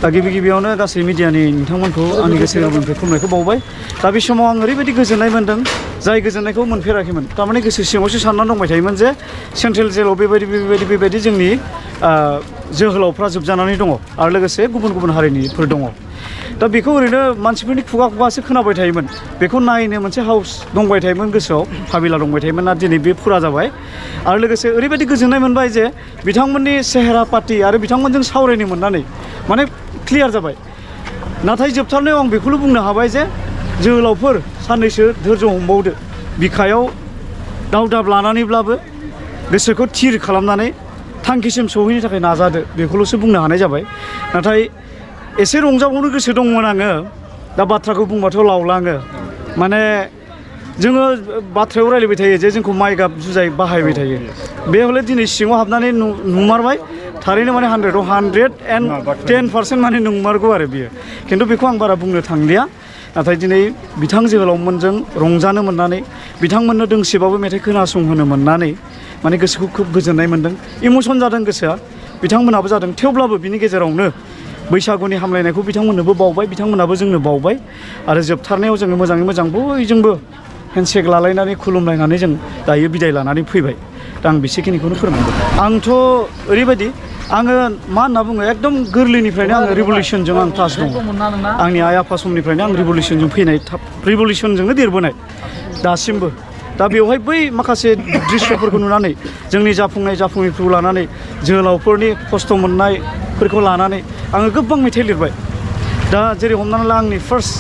दा गिबियावनो गासै मिडियानि नोंथांमोनखौ आंनि गोसो गोरबोनिफ्राय खुलुमनायखौ बावबाय दा बे समाव आं ओरैबायदि गोजोननाय मोन्दों जाय गोजोननायखौ मोनफेराखैमोन थारमाने गोसो सिङावसो साननानै दंबाय थायोमोन जे सेन्ट्रेल जेलाव बेबायदि जोंनि जोहोलावफ्रा जोबजानानै दङ आरो लोगोसे गुबुन हारिनिफोर दङ दा बेखौ ओरैनो मानसिफोरनि खुगासो खोनाबाय थायोमोन बेखौ नायनो मोनसे हाउस दंबाय थायोमोन गोसोआव हाबिला दंबाय थायोमोन आरो दिनै बे फुरा जाबाय आरो लोगोसे ओरैबायदि गोजोननाय मोनबाय जे बिथांमोननि सेहेरा पार्टी आरो बिथांमोनजों सावरायनो मोननानै माने क्लियार जाबाय नाथाय जोबथारनायाव आं बेखौल' बुंनो हाबाय जे जोहोलावफोर साननैसो धैर्य हमबावदो बिखायाव दावदाब लानानैब्लाबो गोसोखौ थिर खालामनानै थांखिसिम सौहैनो थाखाय नाजादो बेखौल'सो बुंनो हानाय जाबाय नाथाय एसे रंजाबावनो गोसो दंमोन आङो दा बाथ्राखौ बुंबाथ' लावलाङो माने जोङो बाथ्रायाव रायलायबाय थायो जे जोंखौ माइ गाब जुजाय बाहायबाय थायो बे हले दिनै सिङाव हाबनानै नुमारबाय थारैनो माने 100 आव 110% माने नंमारगौ आरो बियो खिन्थु बेखौ आं बारा बुंनो थांलिया नाथाय दिनै बिथां जोहोलावमोनजों रंजानो मोननानै बिथांमोननो दोंसेबाबो मेथाइ खोनासंहोनो मोननानै माने गोसोखौ खोब गोजोननाय मोन्दों इमोसन जादों गोसोआ बिथांमोनाबो जादों थेवब्लाबो बिनि गेजेरावनो बैसागुनि हामलायनायखौ बिथांमोननोबो बावबाय बिथांमोनाबो जोंनो बावबाय आरो जोबथारनायाव जोङो मोजाङै मोजां बयजोंबो हेन्डसेक लालायनानै खुलुमलायनानै जों दायो बिदाय लानानै फैबाय दा आं बेसेखिनिखौनो फोरमायबाय आंथ' ओरैबायदि आङो मा होनना बुङो एकदम गोरलैनिफ्रायनो आङो रिभलिउसनजों आं टाच दङ आंनि आइ आफा समनिफ्रायनो आं रिभलिउसनजों फैनाय रिभलिउसनजोंनो देरबोनाय दासिमबो दा बेवहाय बै माखासे दृश्यफोरखौ नुनानै जोंनि जाफुङैखौ लानानै जोहोलावफोरनि खस्थ' मोननायफोरखौ लानानै आङो गोबां मेथाइ लिरबाय दा जेरै हमनानै ला आंनि फार्स्ट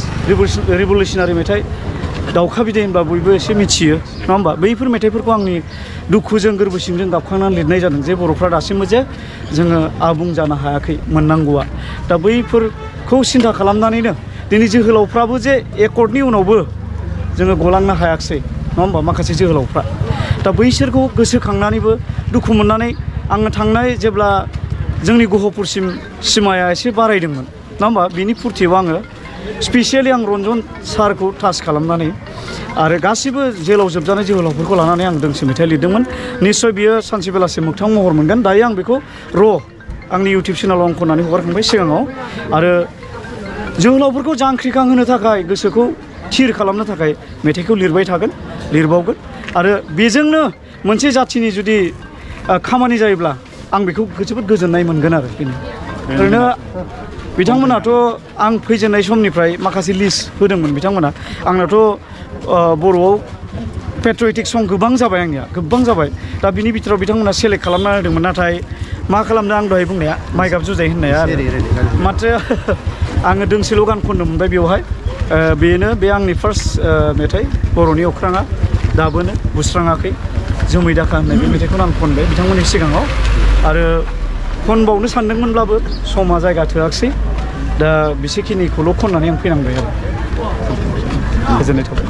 रिभलिउसनारि मेथाइ दाउखा बिदै होनबा बयबो एसे मिथियो नङा होमबा बैफोर मेथाइफोरखौ आंनि दुखुजों गोरबो सिंजों गाबखांनानै लिरनाय जादों जे बर'फ्रा दासिमबो जे जोङो आबुं जानो हायाखै मोननांगौआ दा बैफोरखौ सिन्था खालामनानैनो दिनै जोहोलावफ्राबो जे एकर्डनि उनावबो जोङो गलांनो हायाखिसै नङा होमबा माखासे जोहोलावफ्रा दा बैसोरखौ गोसोखांनानैबो दुखु मोननानै आङो थांनाय जेब्ला जोंनि गहपुरसिम सिमाया एसे बारायदोंमोन नङा होमबा बिनि फुरथियाव आङो स्पेसियेलि आं रन्जन सारखौ टाच खालामनानै आरो गासिबो जेलाव जोबजानाय जोहोलावफोरखौ लानानै आं दोंसे मेथाइ लिरदोंमोन निस्सय बियो सानसे बेलासे मोगथां महर मोनगोन दायो आं बेखौ आंनि इउटिउब चेनेलाव आं खननानै हगारखांबाय सिगाङाव आरो जोहोलावफोरखौ जांख्रिखां होनो थाखाय गोसोखौ थिर खालामनो थाखाय मेथाइखौ लिरबाय थागोन लिरबावगोन आरो बेजोंनो मोनसे जाथिनि जुदि खामानि जायोब्ला आं बेखौ जोबोद गोजोननाय मोनगोन आरो बेनो ओरैनो बिथांमोनाथ' आं फैजेननाय समनिफ्राय माखासे लिस्ट होदोंमोन बिथांमोना आंनाथ' बर'आव पेट्रियटिक सं गोबां जाबाय आंनिया गोबां जाबाय दा बिनि बिथोराव बिथांमोना सेलेक्ट खालामना होदोंमोन नाथाय मा खालामदों आं दहाय बुंनाया माइ गाब जुजाय होननाया माथो आङो दोंसेल' गान खननो मोनबाय बेवहाय बेनो बे आंनि फार्स्ट मेथाइ बर'नि अख्राङा दाबोनो बुस्राङाखै जोमै दाखा होननाय बे मेथाइखौनो आं खनबाय बिथांमोननि सिगाङाव आरो खनबावनो सानदोंमोनब्लाबो समा जायगा थोआखिसै दा बेसेखिनिखौल' खननानै आं फैनांबाय आरो गोजोननाय थाबाय